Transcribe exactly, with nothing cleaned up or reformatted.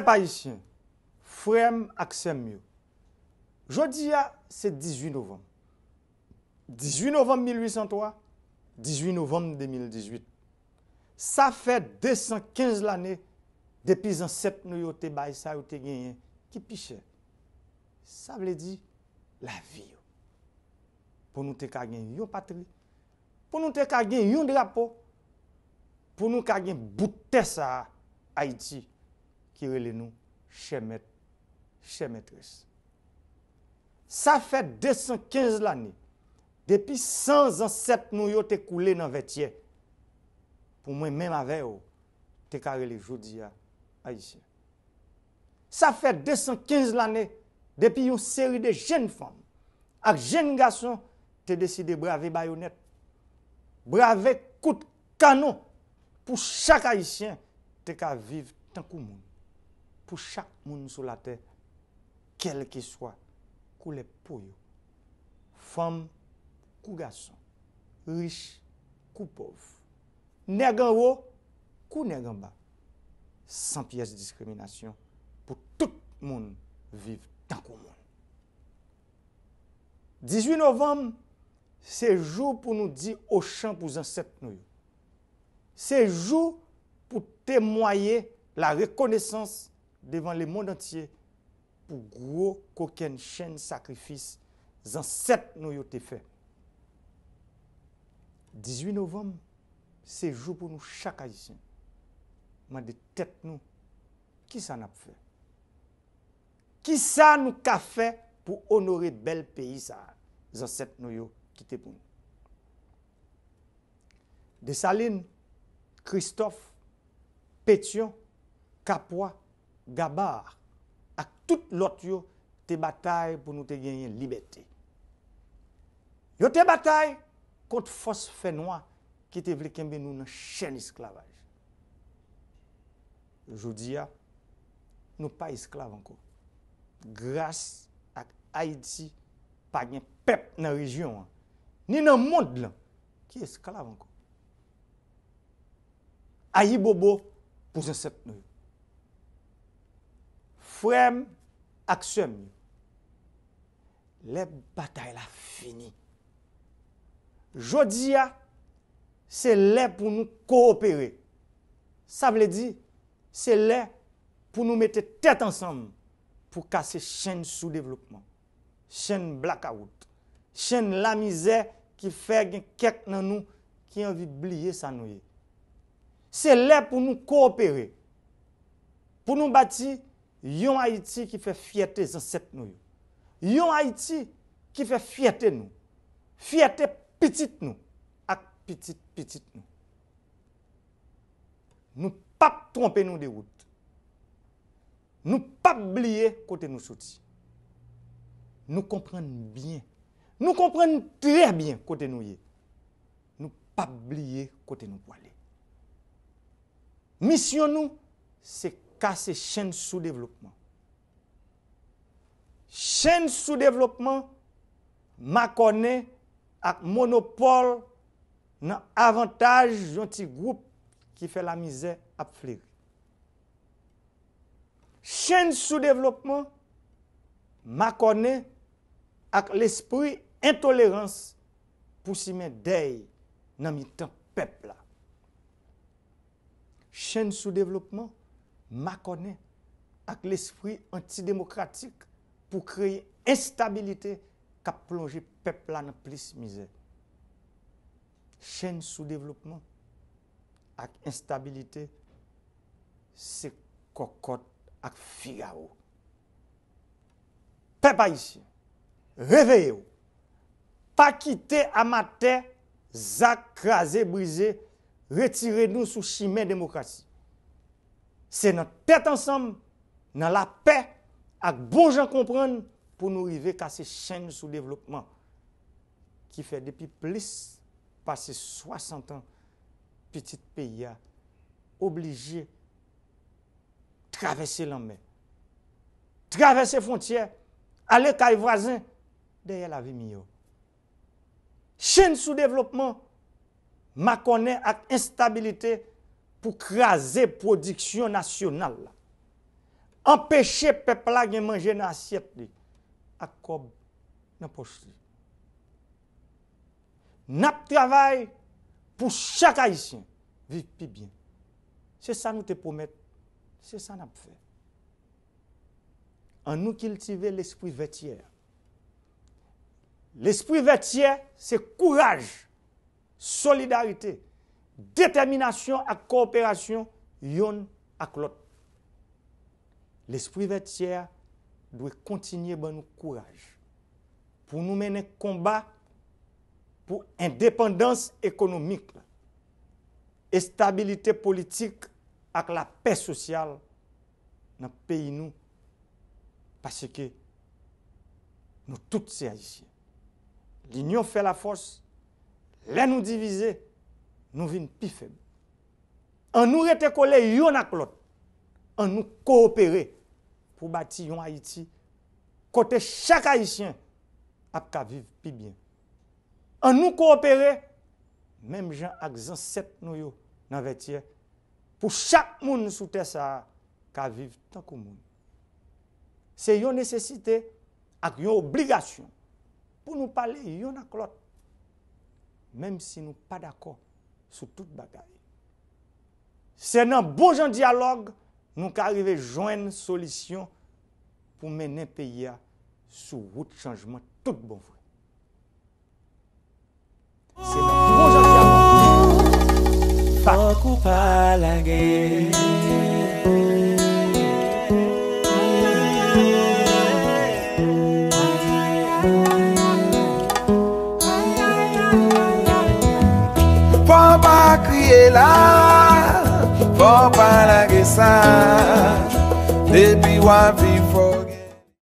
Pèp ayisyen, frè m ak sè m yo, jodi a se dizuit novanm. Dizuit novanm mil uit san twa, dizuit novanm de mil dizuit. Sa fè de san kenz lane depi zansèt nou yo te bay sa yo te genyen ki pi chè. Sa vle di lavi yo. Pou nou te ka gen yon patri, pou nou te ka gen yon drapo, pou nou ka gen bout tè sa a, Ayiti, ki rele nou chè mèt, chè mètrès. Sa fè de san kenz lane depi san zansèt nou yo te koule nan Vètyè, pou mwen menm avè w te ka rele jodi a Ayisyen. Sa fè de san kenz lane depi yon seri de jèn fanm ak jèn gason te deside brave bayonèt, brave kout kanon pou chak Ayisyen te ka viv tankou moun, pou chak moun sou latè, kèlkeswa koulè po yo, fanm kou gason, rich kou pòv, nèg anwo kou nèg anba, san pyès diskriminasyon, pou tout moun viv tankou moun. Dizuit novanm, se jou pou nou di ochan pou zansèt nou yo. Se jou pou temwaye la rekonesans devan lemonn antye pou gwo kokenn chenn sakrifis zansèt nou yo te fè. Dizuit novanm, se jou pou nou chak Ayisyen mande tèt nou, kisa n ap fè? Kisa nou ka fè pou onore bèl peyi sa a zansèt nou yo kite pou nou? Desalin, Kristòf, Petyon, Kapwa, Gaba ak tout lòt yo te batay pou nou te genyen libète. Yo te batay kont fòs fènwa ki te vle kenbe nou nan chèn esklavaj. Jodi a, nou pa esklav ankò. Gras ak Ayiti, pa gen pèp nan rejyon an, ni nan mond lan, ki esklav ankò. Ayibobo pou zansèt nou yo. Frè m ak sè m yo, lè batay la fini, jodi a, se lè pou nou kowopere. Sa vle di, se lè pou nou mete tèt ansanm pou kase chenn soudevlopman, chenn blakawout, chenn lamizè ki fè gen kèk nan nou ki anvi bliye sa nou ye. Se lè pou nou kowopere, pou nou bati yon Ayiti ki fè fyète zansèt nou yo. Yon Ayiti ki fè fyète nou, fyète pitit nou ak pitit pitit nou. Nou p ap twonpe nou de wout. Nou p ap bliye kote nou soti. Nou konprann byen. Nou konprann trè byen kote nou ye. Nou p ap bliye kote nou pwale. Misyon nou, se kase chenn soudevlopman. Chenn soudevlopman makònen ak monopòl nan avantaj yon ti gwoup ki fè lamizè ap fleri. Chenn soudevlopman makònen ak lespri entolerans pou simen dèy nan mitan pèp la. Chenn soudevlopman makònen ak lespri antidemokratik pou kreye enstabilite k ap plonje pèp la nan plis mizè. Chenn soudevlopman ak enstabilite se kòkòt ak figawo. Pèp ayisyen, reveye w! Pa kite amatè zak kraze brize retire nou sou chimen demokrasi. Se nan tèt ansanm, nan lapè ak bon jan konprann pou nou rive kase chenn soudevlopman ki fè depi plis pase swasant an pitit peyi a oblije travèse lanmè, travèse fwontyè, ale kay vwazen dèyè lavi miyò. Chenn soudevlopman makònen ak enstabilite pou kraze pwodiksyon nasyonal la. anpeche pèp la gen manje nan asyèt li ak kòb nan pòch li. N ap travay pou chak Ayisyen viv pi byen. Se sa nou te pwomèt, se sa n ap fè. Annou kiltive lespri Vètyè a. Lespri Vètyè se kouraj, solidarite, detèminasyon ak kowoperasyon yonn ak lòt. Lespri Vètyè a dwe kontinye ban nou kouraj pou nou mennen konba pou endepandans ekonomik la, estabilite politik ak lapè sosyal nan peyi nou, paske nou tout se Ayisyen. Linyon fè lafòs, lè nou divize, nou vin pi fèb. Annou rete kole yonn ak lòt, annou kowopere pou bati yon Ayiti kote chak Ayisyen ap ka viv pi byen. Annou kowopere, menm jan ak zansèt nou yo nan Vètyè, pou chak moun sou tè sa a ka viv tankou moun. Se yon nesesite ak yon obligasyon pou nou pale yonn ak lòt, menm si nou pa dakò sou tout bagay. Se nan bon jan dyalòg nou ka rive jwenn solisyon pou mennen peyi a sou wout chanjman tout bon vre. Se nan bon jan dyalòg. Fòk ou pa lage. Fò pa kriye la, fò pa lage sa. Depi w ap viv, fò